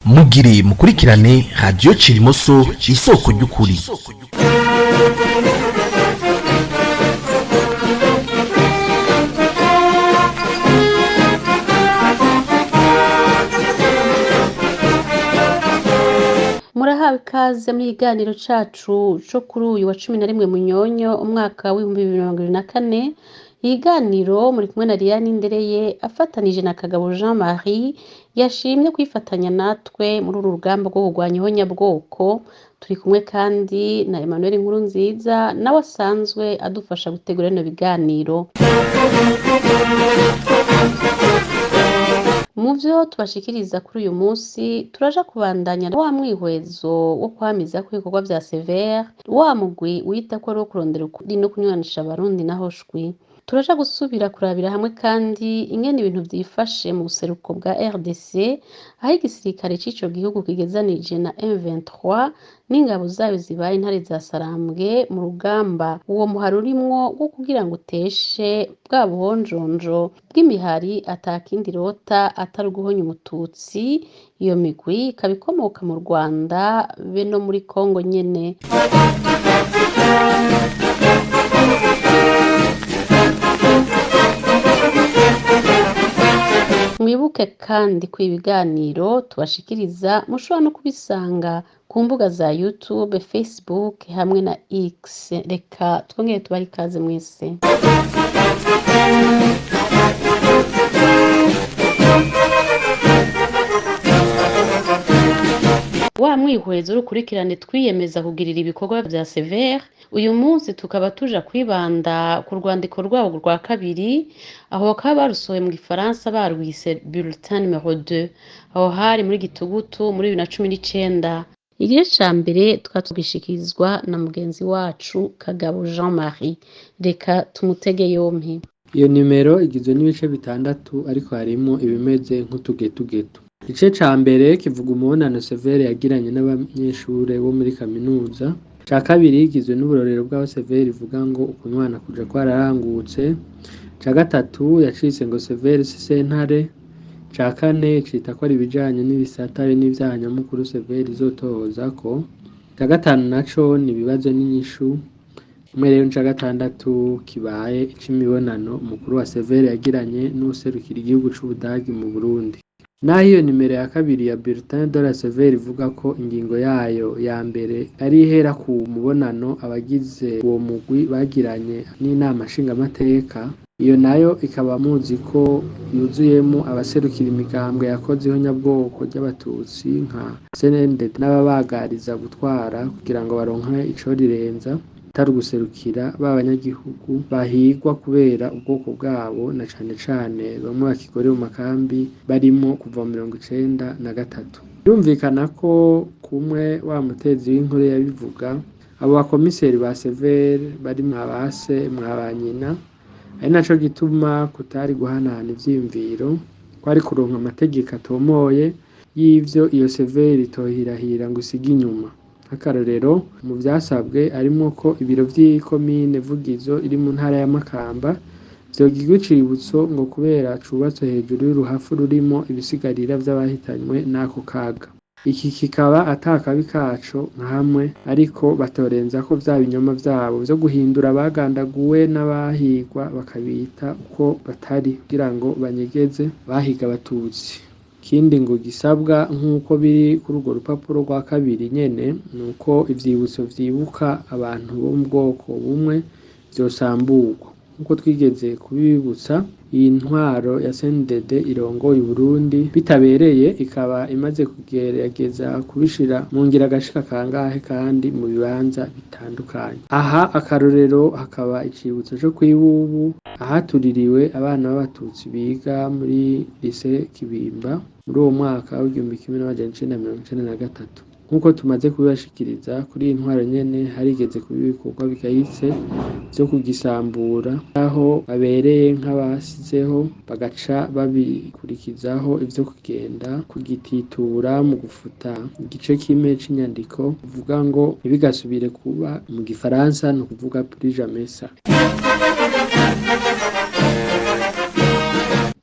Mugire mukurikirane Radiyo Cirimoso, isoko ry'ukuri. Murahawe ikaze muri iganiro cacu co kuri uyu wa 11 Munyonyo umwaka w'2024. Iganiro muri kumwe na Liliane Ndereye afatanije na Kagabo Jean Marie yashimye kwifatanya natwe muri uru rugamba rwo kurwanya ihonyabwoko. Turi kumwe kandi na Emmanuel Nkurunziza, nawe asanzwe adufasha gutegura bino biganiro. Mu vyo tubashikiriza kuri uyu munsi, turaja kubandanya wa mwihwezo wo kwamiza ko ibikorwa vya Severe, wa mugwi wita ko ari uwo kurondera ukuri no kunywanisha Abarundi naho shwi. Turaja gusubira kurabira hamwe kandi ingene ibintu vyifashe mu buseruko bwa RDC, aho igisirikare c'ico gihugu kigezanije na M23 n'ingabo zayo zibaye intare za Sarambwe mu rugamba uwo muhari urimwo wo kugira ngo uteshe bwa buhonjonjo bw'imihari atakindi rota atari uguhonya Umututsi. Iyo migwi ikaba ikomoka mu Rwanda be no muri Kongo nyene. Mwibuke kandi ko ibiganiro tubashikiriza mushobora no kubisanga ku mbuga za YouTube, Facebook hamwe na X. Reka twongere tubahe ikaze mwese. Wa mwihwezo w'urukurikirane twiyemeza kugirira ibikorwa vya Severe, uyu munsi tukaba tuja kwibanda ku rwandiko rwabo rwa kabiri, aho bakaba barusohoye mu gifaransa barwise bulletin numero 2. Aho hari muri Gitugutu muri 2019. Igice ca mbere tukaba tugishikirizwa na mugenzi wacu Kagabo Jean Marie. Reka tumutege yompi. Iyo nimero igizwe n'ibice bitandatu, ariko harimo ibimeze nk'utugetugetu. Igice ca mbere kivuga umubonano Severe yagiranye n'abanyeshure bo muri kaminuza. Ica kabiri igizwe n'uburorero bw'aho Severe ivuga ngo ukunywana kuja kwararangutse. Ica gatatu yacitse ngo Severe si sentare. Ica kane cita ko ari ibijanye n'ibisata be n'ivyaha nyamukuru Severe izotohozako. Ica gatanu naco ni ibibazo n'inyishu. Hamwe rero n'ica gatandatu kibaye ic'imibonano umukuru wa Severe yagiranye n'uwuserukira igihugu c'Ubudagi mu Burundi. Naho iyo nimero ya kabiri ya Bulletin de la Severe ivuga ko ingingo yayo ya mbere ari ihera ku mubonano abagize uwo mugwi bagiranye n'inama nshingamateka, iyo nayo ikaba muzi ko yuzuyemo abaserukira imigambwe yakoze ihonyabwoko ry'Abatutsi nka CNDD n'ababagariza gutwara kugira ngo baronke ico rirenza, atari uguserukira ba banyagihugu bahigwa kubera ubwoko bwabo, na cane cane bamwe bakigore mu makambi barimo kuva mu 93. Birumvikana ko kumwe wa mutezi w'inkuru yabivuga, abo bakomiseri ba Severe bari mwabase mwabanyina, ari naco gituma kutari guhanahana ivyiyumviro, kwari kuronka amategeko atomoye y'ivyo iyo Severe itohirahira ngo isige inyuma. Nk'akarorero, mu vyasabwe harimwo ko ibiro vy'ikomine Vugizo iri mu ntara ya Makamba vyogirwa icibutso ngo kubera cubatswe hejuru y'uruhafu rurimo ibisigarira vy'abahitanywe n'ako kaga. Iki kikaba ata kabi kaco nka hamwe, ariko batorenzako vya binyoma vyabo vyo guhindura abagandaguwe n'abahigwa bakabita uko batari kugira ngo banyegeze abahiga Abatutsi. Ikindi ngo gisabwa nk'uko biri kuri urwo rupapuro rwa kabiri nyene, nuko ivyibutso vyibuka abantu bo mu bwoko bumwe vyosamburwa. Nkuko twigeze kubibutsa, iyi ntwaro ya CNDD irongoye Uburundi bitabereye ikaba imaze kugerageza kubishira mu ngiro agashika kangahe kandi mu bibanza bitandukanye. Aha akarorero hakaba icibutso co kw'ibubu ahatuririwe abana b'Abatutsi biga muri lycée Kibimba muri uwo mwaka w'1993. Nkuko tumaze kubibashikiriza, kuri iyi ntwaro nyene harigeze kuba ibikorwa bigayitse vyo kugisambura, aho babereye nk'abasizeho bagaca babikurikizaho ivyo kugenda kugititura mu gufuta igice kimwe c'inyandiko uvuga ngo ntibigasubire kuba, mu gifaransa ni ukuvuga plus jamais ça.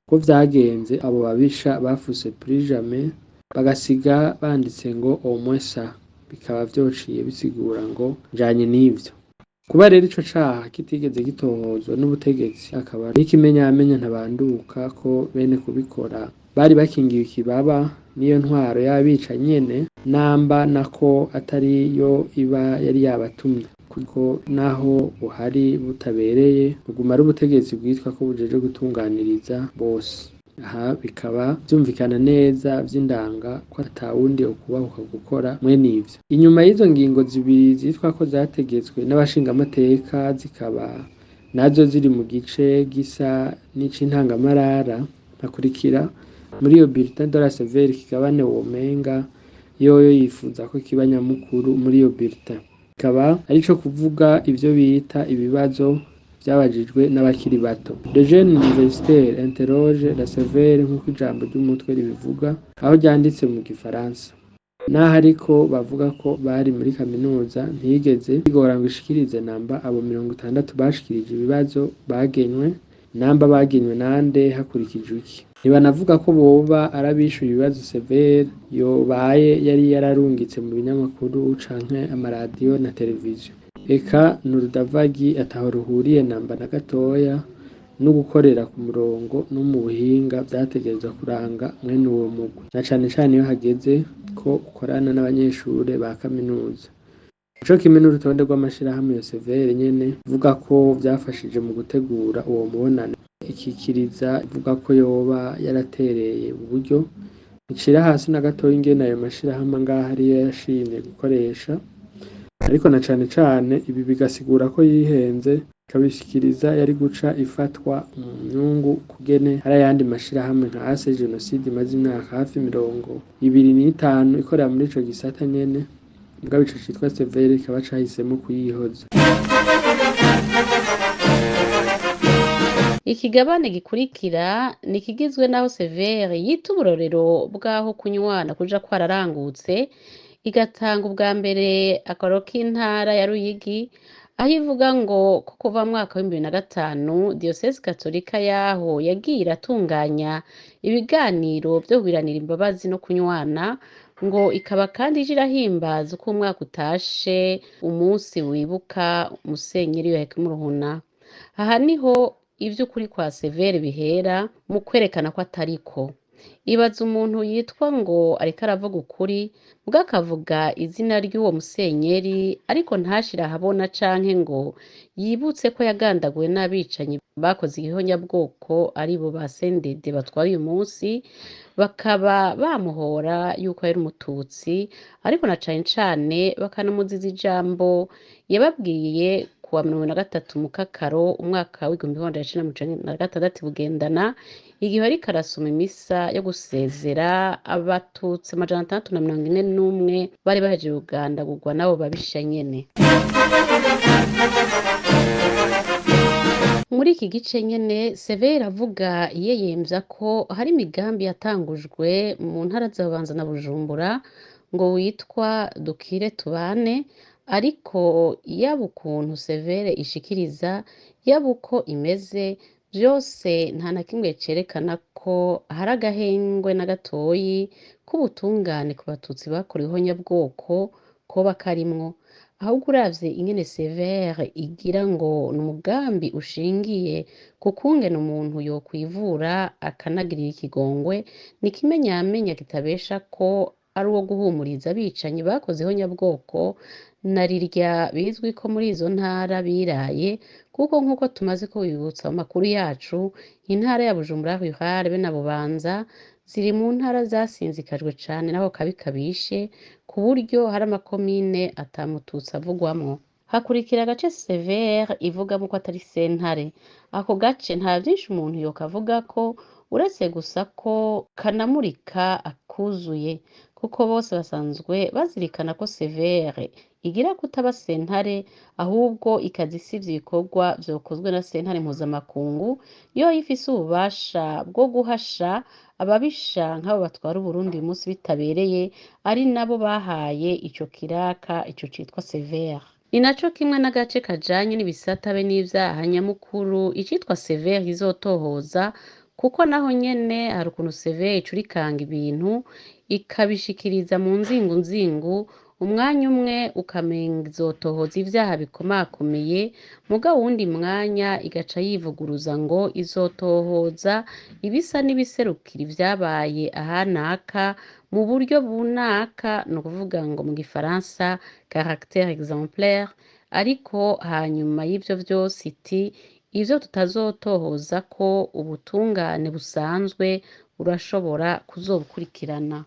Uko vyagenze, abo babisha bafuse plus jamais. Bagasiga banditse ngo au moins ça, bikaba vyociye bisigura ngo njanye n'ivyo. Kuba rero ico caha kitigeze gitohozwa n'ubutegetsi, akaba n'ikimenyamenya ntabanduka ko bene kubikora bari bakingiwe ikibaba n'iyo ntwaro y'abicanyi nyene, namba nako atari yo iba yari yabatumye, kuko naho buhari butabereye buguma ari ubutegetsi bwitwa ko bujejwe gutunganiriza bose. Aha bikaba vyumvikana neza vy'indanga ko atawundi yokubahuka gukora mwene ivyo. Inyuma y'izo ngingo zibiri zitwa ko zategetswe n'abashingamateka, zikaba nazo ziri mu gice gisa n'ic'intangamarara, hakurikira muri iyo bulletin de la CVR ikigabane womenga yoyo yifuza ko kiba nyamukuru muri iyo bulletin, kikaba arico kuvuga ivyo bita ibibazo vyabajijwe n'abakiri bato. "Les jeunes universitaires interrogent la CVR", nk'uko ijambo ry'umutwe ribivuga aho ryanditse mu gifaransa. Naho ariko bavuga ko bari muri kaminuza, ntiyigeze bigora ngo ishikirize namba abo 60 bashikirije ibibazo bagenywe, namba bagenywe nande, hakurikijwe iki. Ntibanavuga ko boba ari abishuye ibibazo CVR yobaye yari yararungitse mu binyamakuru canke amaradiyo na televiziyo. Eka ni urudavagi ataho ruhuriye namba na gatoya no gukorera ku murongo no mu buhinga vyategerezwa kuranga mwene uwo mugwi, na cane cane iyo hageze ko ukorana n'abanyeshure ba kaminuza. Nico kimwe n'urutonde rw'amashirahamwe iyo CVR nyene ivuga ko vyafashije mu gutegura uwo mubonano, ikikiriza ivuga ko yoba yaratereye uburyo, ntishira hasi na gatoya ingene ayo mashirahamwe angahe ariyo yashimye gukoresha, ariko na cane cane ibi bigasigura ko yihenze, ikabishikiriza yari guca ifatwa mu nyungu kugene hari ayandi mashirahamwe nka Ase Jenoside imaze imyaka hafi 25 ikorera muri ico gisata nyene, mugabo ico citwa CVR kikaba cahisemwo kuyihoza. Ikigabane gikurikira ni ikigizwe n'aho Severe yita uburorero bw'aho kunywana kuja kwararangutse, igatanga ubwa mbere akaro k'intara ya Ruyigi, aho ivuga ngo ko kuva mu mwaka wa 2005 Diyosezi Katolika yaho yagiye iratunganya ibiganiro vyo kugiranira imbabazi no kunywana, ngo ikaba kandi ije irahimbaza uko umwaka utashe umunsi wibuka Musenyeri Yohakimu Ruhuna. Aha niho ivy'ukuri kwa Severe bihera mu kwerekana ko atariko. Ibaza umuntu yitwa ngo ariko aravuga ukuri, muga akavuga izina ry'uwo musenyeri ariko ntashire ahabona canke ngo yibutse ko yagandaguwe n'abicanyi bakoze igihonyabwoko, aribo ba Sendede batwaye uyu munsi, bakaba bamuhora yuko yari umututsi, ariko na cane cane bakanamuziza ijambo yababwiye kuwa 33 Mukakaro umwaka wa 1996 Bugendana, igihe ariko arasoma imisa yo gusezera abatutsi 641 bari bahejeje kugandagurwa n'abo babisha nyene. Muri iki gice nyene Severe avuga yiyemvya ko hari imigambi yatangujwe mu ntara za Bubanza na Bujumbura ngo witwa Dukire Tubane, ariko yaba ukuntu Severe ishikiriza, yaba uko imeze, vyose nta na kimwe cerekana ko hari agahengwe na gatoyi k'ubutungane ku batutsi bakorewe ihonyabwoko koba karimwo. Ahubwo uravye ingene Severe igira ngo ni umugambi ushingiye ku kungene umuntu yokwivura akanagirira ikigongwe, ni ikimenyamenya kitabesha ko ari uwo guhumuriza abicanyi bakoze ihonyabwoko, na rirya bizwi ko muri izo ntara biraye, kuko nk'uko tumaze kubibutsa mu makuru yacu, intara ya Bujumbura Rurale be na Bubanza ziri mu ntara zasinzikajwe cane n'ako kabi kabishe, ku buryo hari amakomine ata mututsi avugwamwo. Hakurikira agace Severe ivugamo ko atari sentare. Ako gace nta vyinshi umuntu yokavugako, uretse gusa ko kanamurika akuzuye, kuko bose basanzwe bazirikana ko Severe igira kutaba sentare, ahubwo ikaza isivya ibikorwa vyokozwe na sentare mpuzamakungu yoyo ifise ububasha bwo guhasha ababisha nk'abo batwara Uburundi uyu munsi bitabereye, ari nabo bahaye ico kiraka ico citwa Severe. Ni naco kimwe n'agace kajanye n'ibisata be n'ivyaha nyamukuru icitwa Severe izotohoza, Kuko naho nyene hari ukuntu Severe icurikanga ibintu ikabishikiriza mu nzingu nzingu, umwanya umwe ukamenga izotohoza ivyaha bikomakomeye, mugabo uwundi mwanya igaca yivuguruza ngo izotohoza ibisa n'ibiserukira ivyabaye ahanaka mu buryo bunaka, ni ukuvuga ngo mu gifaransa caractère exemplaire, ariko hanyuma y'ivyo vyose iti ivyo tutazotohoza ko ubutungane busanzwe burashobora kuzobukurikirana.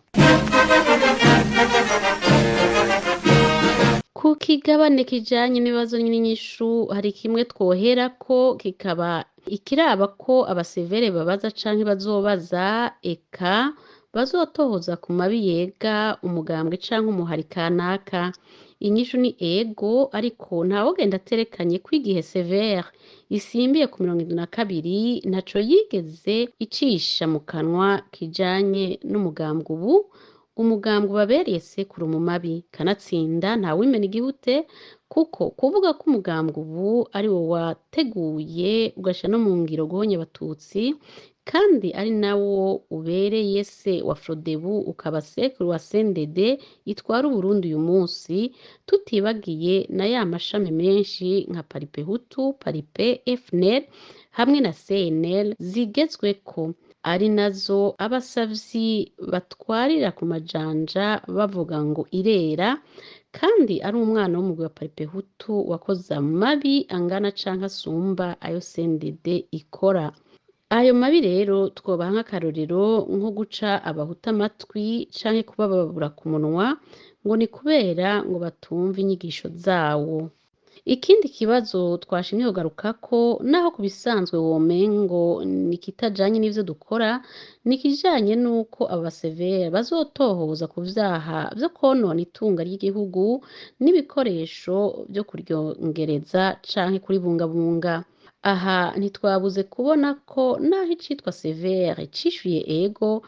Ku kigabane kijanye n'ibibazo n'inyishu hari kimwe twoherako kikaba ikiraba ko abasevere babaza canke bazobaza eka bazotohoza ku mabi yega umugambwe canke umuhari kanaka. Inyishu ni ego, ariko ntawogenda aterekanye ko igihe Severe isimbiye ku 72 ntaco yigeze icisha mu kanwa kijanye n'umugambwe ubu, umugambwe ubabereye sekuru mu mabi. Kanatsinda ntawimena igihute, kuko kuvuga ko umugambwe ubu ari wo wateguye ugashira no mu ngiro guhonya abatutsi, kandi ari nawo ubereye se wa Frodebu ukaba sekuru wa CNDD itwara Uburundi uyu munsi, tutibagiye na ya mashami menshi nka Paripe Hutu, Paripe FNL hamwe na CNL zigezweko, ari nazo abasavyi batwarira ku majanja bavuga ngo irera, kandi ari umwana w'umugwi wa Paripe Hutu wakoze amabi angana canke asumba ayo CNDD ikora. Ayo mabi rero twobaha nk'akarorero nko guca abahutu amatwi canke kubababura ku munwa ngo ni kubera ngo batumva inyigisho zawo. Ikindi kibazo twashimye kugarukako, naho ku bisanzwe womengo ni ikitajanye n'ivyo dukora, ni ikijanye n'uko aba basevere bazotohoza ku vyaha vyo konona itunga ry'igihugu n'ibikoresho vyo kuryongereza canke kuribungabunga. Aha ntitwabuze kubona ko naho icitwa Severe cishuye ego,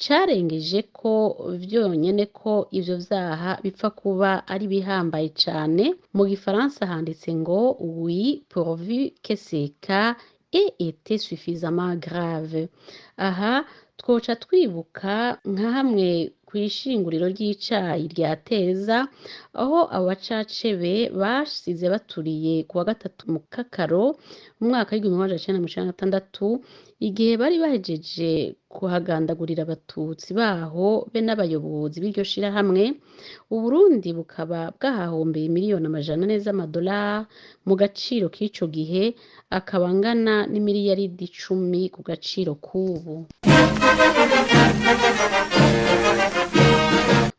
carengeje ko vyonyene ko ivyo vyaha bipfa kuba ari bihambaye cane. Mu gifaransa handitse ngo oui pourvu que ces cas aient été suffisamment grave. Aha twoca twibuka nka hamwe kw'ishinguriro ry'icayi rya Teza, aho abo bacacebe basize baturiye kuwa gatatu mu Kakaro mu mwaka w'1996, igihe bari bahejeje kuhagandagurira abatutsi baho be n'abayobozi b'iryo shirahamwe. Uburundi bukaba bwahahombeye miliyoni 400 z'amadolari mu gaciro k'ico gihe, akaba angana n'imiliyaridi 10 ku gaciro k'ubu.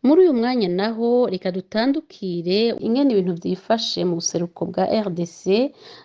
Muri uyu mwanya naho reka dutandukire ingene ibintu vyifashe mu buseruko bwa RDC,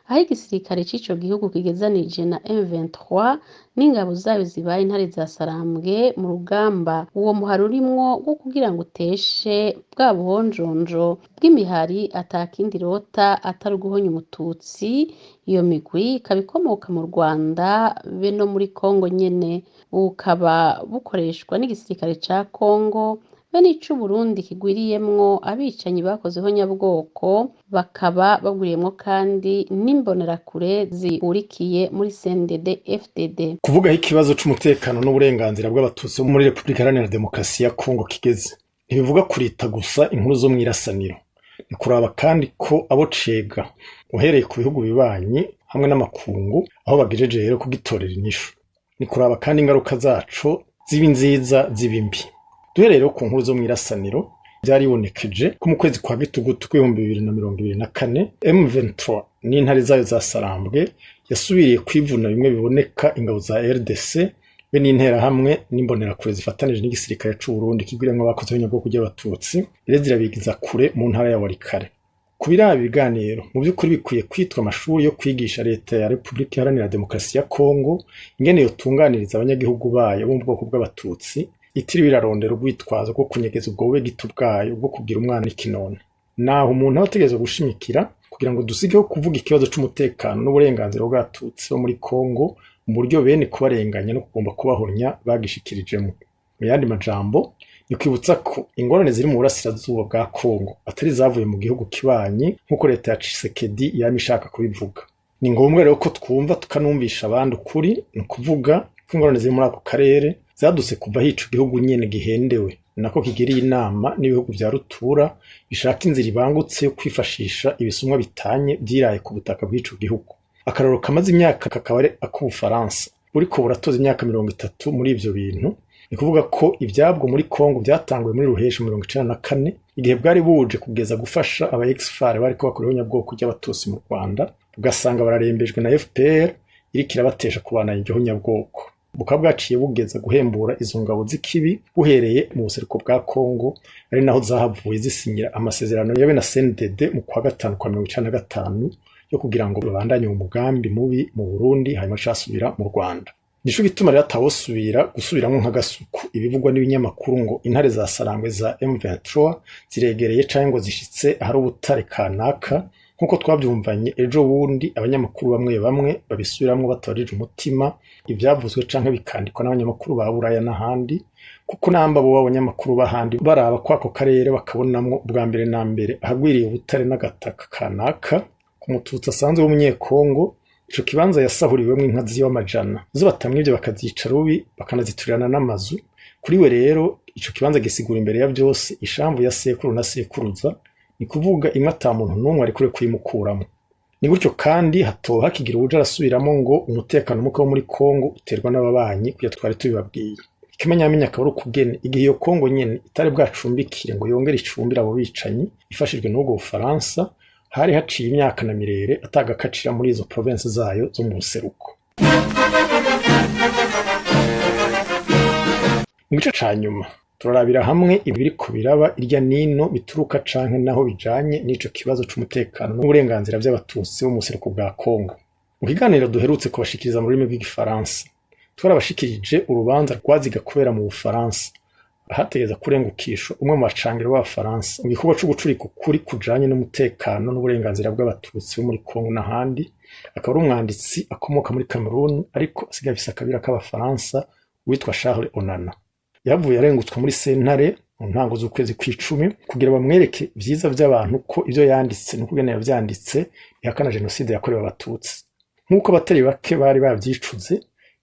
aho igisirikare c'ico gihugu kigezanije na M23 n'ingabo zayo zibaye intare za Sarambwe mu rugamba uwo muhari urimwo wo kugira ngo uteshe bwa buhonjonjo bw'imihari atakindi rota atari uguhonya umututsi. Iyo migwi ikaba ikomoka mu Rwanda be no muri Kongo nyene, bukaba bukoreshwa n'igisirikare ca Kongo be n'ic'Uburundi kigwiriyemwo abicanyi bakozeho nyabwoko, bakaba bagwiriyemwo kandi n'imbonerakure zihurikiye muri CNDD FDD. Kuvugaho ikibazo c'umutekano n'uburenganzira bw'abatutsi bo muri Repubulika Iharanira Demokarasi ya Kongo kigeze, ntibivuga kurita gusa inkuru zo mw'irasaniro, ni kuraba kandi ko abo cega uhereye ku bihugu bibanyi hamwe n'amakungu aho bagejeje rero kugitorera inyishu, ni kuraba kandi ingaruka zaco ziba nziza ziba imbi. Duhereye rero ku nkuru zo mw'irasaniro, vyaribonekeje ko mu kwezi kwa gitugutu 2024 M23 n'intare zayo za Sarambwe yasubiriye kwivuna bimwe biboneka ingabo za RDC be n'interahamwe n'imbonerakure zifatanije n'igisirikare c'u Burundi kigwiremwo abakoze b'inyabwoko ry'abatutsi, rero zirabigiza kure mu ntara ya Walikare. Ku biraba ibiganiro mu by'ukuri bikwiye kwitwa amashuri yo kwigisha leta ya Repubulika Iharanira Demokarasi ya Kongo ingene yotunganiriza abanyagihugu bayo bo mu bwoko bw'abatutsi, itiriwe irarondera urwitwazo rwo kunyegeza ubwo bube gito bwayo bwo kugira umwana ikinono. Naho umuntu aba ategerezwa gushimikira kugira ngo dusigeho kuvuga ikibazo c'umutekano n'uburenganzira bw'abatutsi bo muri Kongo mu buryo bene kubarenganya no kugomba kubahonya bagishikirijemo. Mu yandi majambo, ni kwibutsa ko ingorane ziri mu burasirazuba bwa Kongo atari zavuye mu gihugu kibanyi nk'uko leta ya Tshisekedi yama ishaka kubivuga. Ni ngombwa rero ko twumva tukanumvisha abandi ukuri, ni ukuvuga ko Ingorane ziri muri ako karere zadutse kuva hica igihugu nyene gihendewe, nako kigiriye inama n'ibihugu vya rutura bishaka inzira ibangutse yo kwifashisha ibisumwa bitanye vyiraye ku butaka bw'ico gihugu. Akarorero kamaze imyaka kakaba ari ak'Ubufaransa buriko buratoza imyaka 30 muri ivyo bintu. Ni kuvuga ko ivyabwo muri Kongo vyatanguye muri Ruheshi 94, igihe bwari buje kugeza gufasha aba ex-FAR bariko bakora ihonyabwoko ry'Abatutsi mu Rwanda, ugasanga bararembejwe na FPR iriko irabatesha kubandanya iryo honyabwoko. Bukaba bwaciye bugeza guhembura izo ngabo z'ikibi buhereye mu buseruko bwa Kongo, ari naho zahavuye zisinyira amasezerano yabe na CNDD mu kwa gatanu kwa 1995 yo kugira ngo babandanye uwo mugambi mubi mu Burundi, hanyuma casubira mu Rwanda. Nico gituma rero atawosubira gusubiramwo nk'agasuku ibivugwa n'ibinyamakuru ngo intare za Sarangwe za M23 ziregereye canke ngo zishitse ahari ubutare kanaka, nk'uko twavyumvanye ejo bundi abanyamakuru bamwe bamwe babisubiramwo batabarije umutima ivyavuzwe canke bikandikwa n'abanyamakuru ba Buraya n'ahandi, kuko namba bo abanyamakuru b'ahandi baraba kwako karere bakabonamwo ubwa mbere na mbere ahagwiriye ubutare n'agataka kanaka. Ku mututsi asanzwe w'umunyekongo, ico kibanza yasahuriwemwo inka ziwe amajana, izo batamwivye bakazica rubi bakanaziturirana n'amazu. Kuri we rero ico kibanza gisigura imbere ya vyose ishamvu ya sekuru na sekuruza, ni kuvuga imwe ata muntu n'umwe arikure kuyimukuramo. Ni gutyo kandi hatoba hakigira uwuja arasubiramo ngo umutekano muke wo muri Kongo uterwa n'ababanyi, kuya twari tubibabwiye. Ikimenyamenya akaba ari ukugene igihe iyo Kongo nyene itari bwacumbikire ngo yongere icumbire abo bicanyi ifashijwe n'ubwo Bufaransa, hari haciye imyaka na mirere atagakacira muri izo province zayo zo mu buseruko. Mu gice ca nyuma turarabira hamwe ibiriko biraba irya nino bituruka canke naho bijanye n'ico kibazo c'umutekano n'uburenganzira vy'Abatutsi bo mu buseruko bwa Kongo. Mu kiganiro duherutse kubashikiriza mu rurimi rw'igifaransa, twarabashikirije urubanza rwaziga kubera mu Bufaransa, ahategeza kurengukishwa umwe mu bacangiro b'Abafaransa mu gikorwa co gucurika ukuri kujanye n'umutekano n'uburenganzira bw'Abatutsi bo muri Kongo n'ahandi. Akaba ari umwanditsi akomoka muri Cameroon ariko asigaye afise akabira k'Abafaransa witwa Charles Onana. Yavuye arengutswa muri sentare mu ntango z'ukwezi kw'icumi kugira bamwereke vyiza vy'abantu ko ivyo yanditse n'ukugene yavyanditse bihakana jenoside yakorewe Abatutsi. Nk'uko abatari bake bari bavyicuze,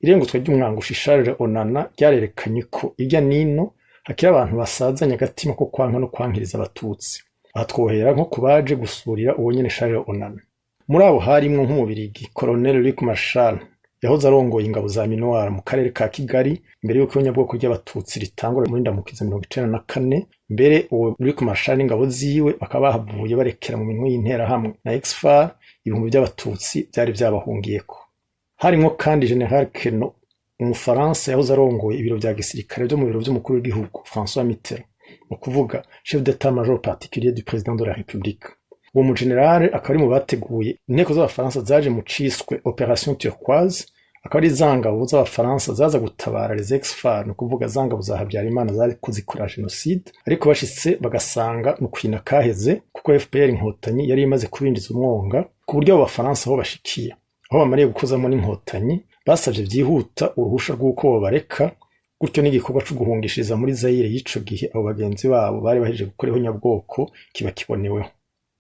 irengutswa ry'umwangushi Charles Onana ryarerekanye ko irya nino hakiri abantu basazanye agatima ko kwanka no kwankiriza Abatutsi. Aha twohera nko kubaje gusurira uwo nyene Charles Onana. Muri abo harimwo nk'umubirigi Colonel Luc Marchal yahoze arongoye ingabo za Minuar mu karere ka Kigali mbere y'uko ihonyabwoko ry'Abatutsi ritangura muri Ndamukiza 1994. Mbere uwo Luc Marchal n'ingabo ziwe bakaba bahavuye barekera mu minwe y'interahamwe na ex-FAR ibihumbi by'Abatutsi vyari vyabahungiyeko. Harimwo kandi General Keno, umufaransa yahoze arongoye ibiro vya gisirikare vyo mu biro vy'umukuru w'igihugu François Mitterrand, ni ukuvuga chef d'état-major particulier du président de la République. Uwo mugenerale akaba ari mu bateguye inteko z'Abafaransa zaje mu ciswe Opération Turquoise, akaba ari za ngabo z'Abafaransa zaza gutabara les ex-FAR, ni ukuvuga za ngabo za Habyarimana zariko zikora jenoside, ariko bashitse bagasanga ni ukwina kaheze, kuko FPR Inkotanyi yari imaze kubinjiza umwonga ku buryo abo Bafaransa aho bashikiye, aho bamariye gukozamo n'Inkotanyi, basavye vyihuta uruhusha rw'uko bobareka, gutyo n'igikorwa co guhungishiriza muri Zaire y'ico gihe abo bagenzi babo bari bahejeje gukora ihonyabwoko kiba kiboneweho.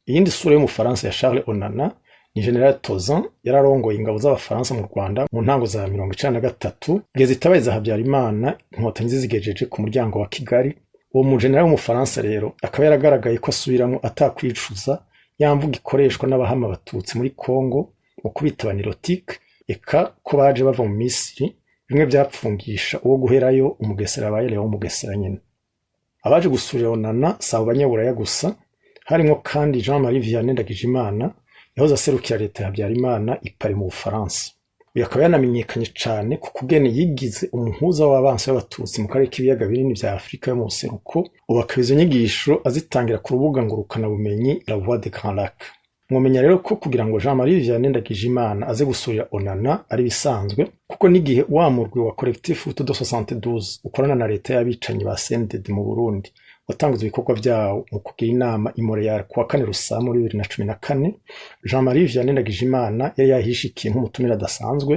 Iyindi sura y'umufaransa ya Charles Onana ni General Tozan, yararongoye ingabo z'Abafaransa mu Rwanda mu ntango za 1993, igihe zitabariza Habyarimana Inkotanyi zizigejeje ku muryango wa Kigali. Uwo mu general w'umufaransa rero akaba yaragaragaye ko asubiramwo atakwicuza ya mvugo ikoreshwa n'abahama Abatutsi muri Kongo mu kubita abanilotique, eka ko baje bava mu Misiri, bimwe vyapfungisha uwo guherayo umugesera abaye Léon Mugesera nyene. Abaje gusurira Onana si abo banyaburaya gusa, harimwo kandi Jean-Marie Vianney Ndagijimana yahoze aserukira leta ya Habyarimana i Paris mu Bufaransa. Uyu akaba yanamenyekanye cane ku kugene yigize umuhuza w'abansi b'Abatutsi mu karere k'ibiyaga binini vya Afurika yo mu buseruko, ubu akaba izo nyigisho azitangira ku rubuga ngurukanabumenyi La Voix des Grands Lacs. Mwomenya rero ko kugira ngo Jean-Marie Vianney Ndagijimana aze gusurira Onana ari bisanzwe, kuko n'igihe wa murwi wa Collectif Hutu de 72 ukorana na leta y'abicanyi ba CNDD mu Burundi watanguza ibikorwa vyawo mu kugira inama i Montreal kuwa kane Rusama muri 2014, Jean-Marie Vianney Ndagijimana yari yahishikiye nk'umutumire adasanzwe,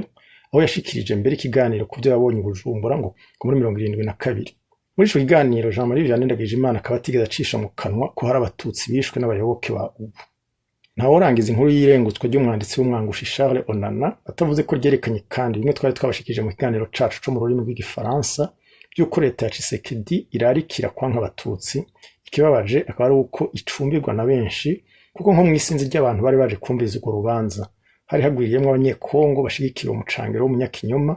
aho yashikirije mbere ikiganiro ku vyo yabonye i Bujumbura ngo muri 72. Muri ico kiganiro Jean-Marie Vianney Ndagijimana akaba atigeze acisha mu kanwa ko hari Abatutsi bishwe n'abayoboke ba ubu. Ntaworangiza inkuru y'irengutswa ry'umwanditsi w'umwangushi Charles Onana atavuze ko ryerekanye kandi bimwe twari twabashikije mu kiganiro cacu co mu rurimi rw'igifaransa by'uko leta ya Tshisekedi irarikira kwanka abatutsi. Ikibabaje akaba ari uko icumbirwa na benshi, kuko nko mw'isinzi ry'abantu bari baje kumviriza urwo rubanza hari hagwiriyemwo abanyekongo bashigikiye umucangero w'umunyakinyoma.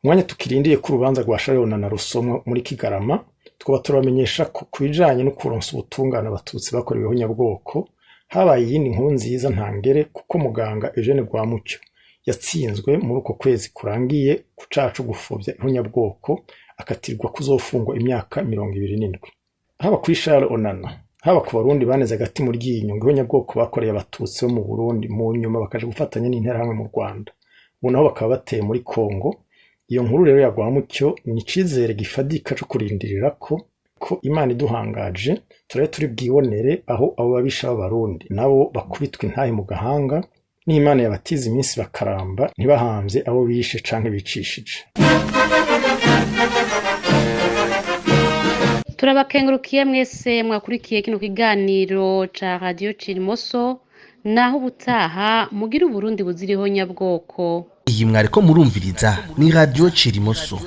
Umwanya tukirindiriye ko urubanza rwa Charles Onana rusomwa muri Kigarama, twaba turabamenyesha ko ku bijanye no kuronsa ubutungane abatutsi bakorewe ihonyabwoko habaye iyindi nkuru nziza ntangere, kuko muganga Eugene Rwamucyo yatsinzwe muri uko kwezi kurangiye ku caha co gupfobya ihonyabwoko, akatirwa kuzofungwa imyaka 27. Haba kuri Charles Onana, haba ku Barundi baneze agati mu ryinyo ngo ihonyabwoko bakoreye abatutsi bo mu Burundi, mu nyuma bakaja gufatanya n'interahamwe mu Rwanda, ubu naho bakaba bateye muri Kongo. Iyo nkuru rero ya Rwamucyo ni icizere gifadika co kurindirira ko Imana iduhangaje turabe turi bwibonere aho abo babisha b'abarundi nabo bakubitwa intahe mu gahanga, n'Imana yabatiza iminsi bakaramba ntibahamvye abo bishe canke bicishije. Turabakengurukiye mwese mwakurikiye kino kiganiro ca Radio Cirimoso. Naho ubutaha, mugira Uburundi buzira ihonyabwoko. Iyi mwariko murumviriza ni Radio Cirimoso.